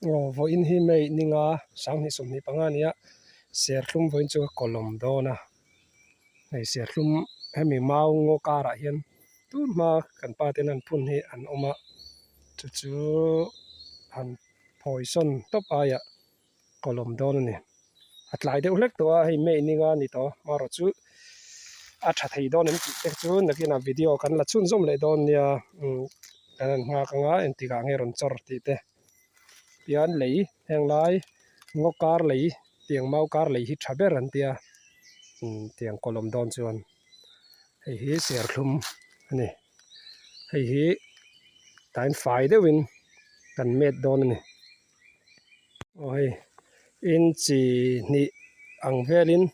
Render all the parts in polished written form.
Aw vawiin hi May ninga 2025 a nia serthlum vawiin chu ka kawlawm dawn a hei serthlum hemi mau ngaw karah hian tun hma kan pa ten an phun hi an awm a chu chu han phawi sawn tawp aiah kawlawm dawn a ni a tlai deuh hlek tawh a hei May ninga a ni tawh amaherawh chu a tha thei dawn em tih te chu nakinah video kan la chhunzawm leh dawn nia umm kan han nghak anga engtikah nge rawn chawr tih te tian lei heng lai ngaw kar lei tiang mau kar lei hi tha ber an tia umm tiang kawlawm dawn chuan hei hi serthlum a ni hei hi tain fai deuhin kan met dawn a ni. Aw hei inchi hnih ang velin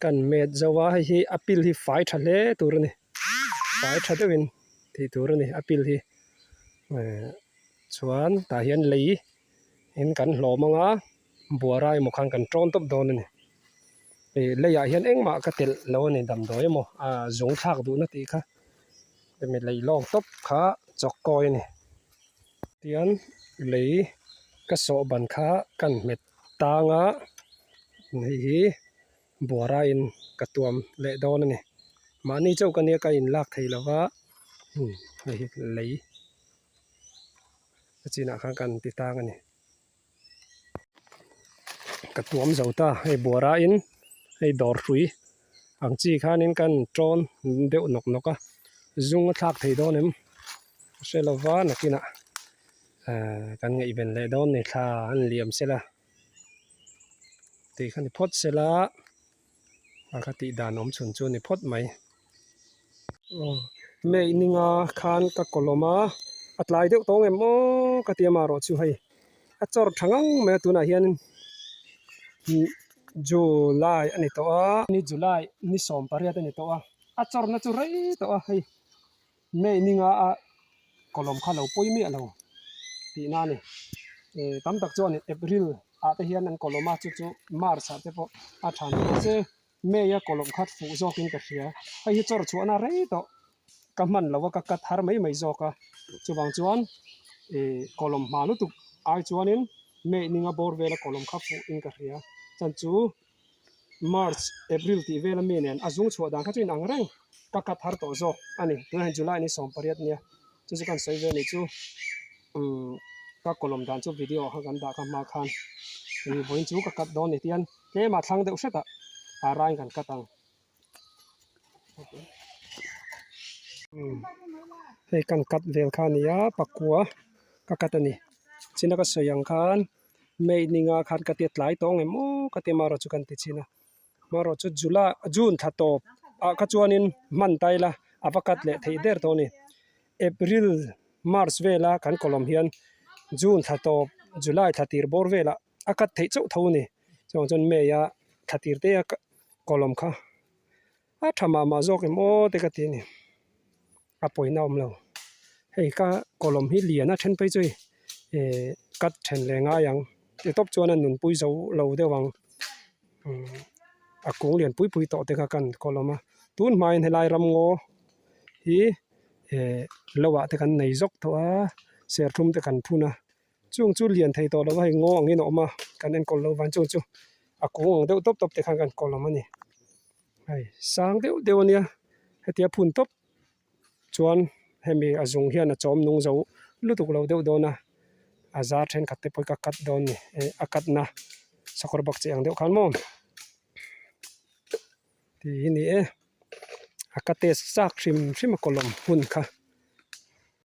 kan met zo a hei hi a pil hi fai tha hle tur a ni fai tha deuhin tih tur a ni a pil hi ehh chuan tah hian lei in kan hlawm ang a buara emaw khan kan tawn tawp dawn a ni ih leiah hian engmah ka telh lo a ni damdawi emaw ah zung thlak duhna tih kha hemi lei lawk tawp kha chawk kawi a ni. Tian lei ka sawh ban kha kan hmet tang a hei hi buara in ka tuam leh dawn a ni mahni chauh ka nia ka in lak thei lo va hei hi lei a chinah khan kan ti tang a ni ka tuam zo ta hei buara in hei dawr hrui ang chi khanin kan tawn deuh nawk nawk a zung a thlak thei dawn em ka hre lo va nakinah ahh kan ngaihven leh dawn ni thla an liam sela tih kha ni phawt sela a ka tih dan awm chhun chu a ni phawt mai aw May ninga khan ka kawlawm a a tlai deuh tawng em aw ka ti a marawh chu hei a chawr tha ngang mai a tunah hian July a ni tawh a ni July ni 18 a ni tawh a a chawrna chu rei tawh a hei May ninga a kawlawm kha lo pawi miah lo tihna a ni eh tam tak chuan April ah te hian an kawlawm a chu chu March ah te pawh a tha ni mahse May a kawlawm kha fuh zawkin ka hria hei hi chawr chhuahna rei tawh ka hman lo a ka cut har mai mai zawk a chuvang chuan ih kawlawm hma lutuk ai chuanin May ninga bawr vela kawlawm kha fuh in ka hria chan chu. March, April tih vel ami nen a zung chhuah dan kha chu inang reng ka cut har tawh zawk a ni. Tunah hian July ni 18 nia chu chu kan sawi ve a ni chu umm ka kawlawm dan chu video kha kan dah kha hma khan ih vawiin chu ka cut dawn ni tihian tlema thlang deuh hretah a rain kan cut ang. Umm hei kan cut vel kha a ni a pakua ka cut a ni china ka sawi ang khan. May ninga khan ka tia tlai tawng em aw ka tia marawh chu kan ti chin a marawh chu July June thla tawp ah kha chuanin hman ta ila a va cut leh theih der tawh a ni April March vela kan kawlawm hian June thla tawp July thla tir bawr velah a cut theih chauh tho a ni chuvang chuan May a thla tir te a kawlawm kha a tha mah mah zawk em aw te ka ti a ni. A pawina awm lo hei ka kawlawm hi lian a then phei chu hei eh cut then leh ngai ang ti tawp chuan a nunpui zo lo deuh ang umm a kung lian pui pui tawh te kha kan kawlawm a tun hmain helai ramngaw hi eh lo ah te kan nei zawk tawh a serthlum te kan phun a chung chu lian thei tawh lo a hei ngaw angin a awm a kan enkawl loh vang chung chu a kung ang deuh tawp tawp te khan kan kawlawm a ni hei sang deuh deuh a nia hetia phun tawp. Chuan hemi a zung hian a chawm nung zo lutuk lo deuh dawn a, a zar thenkhat te pawh hi ka cut dawn a ni eh a cut na sakawr bak che ang deuh khan maw tih hi ni e a ka test chak hrim hrim a kawlawm hun kha.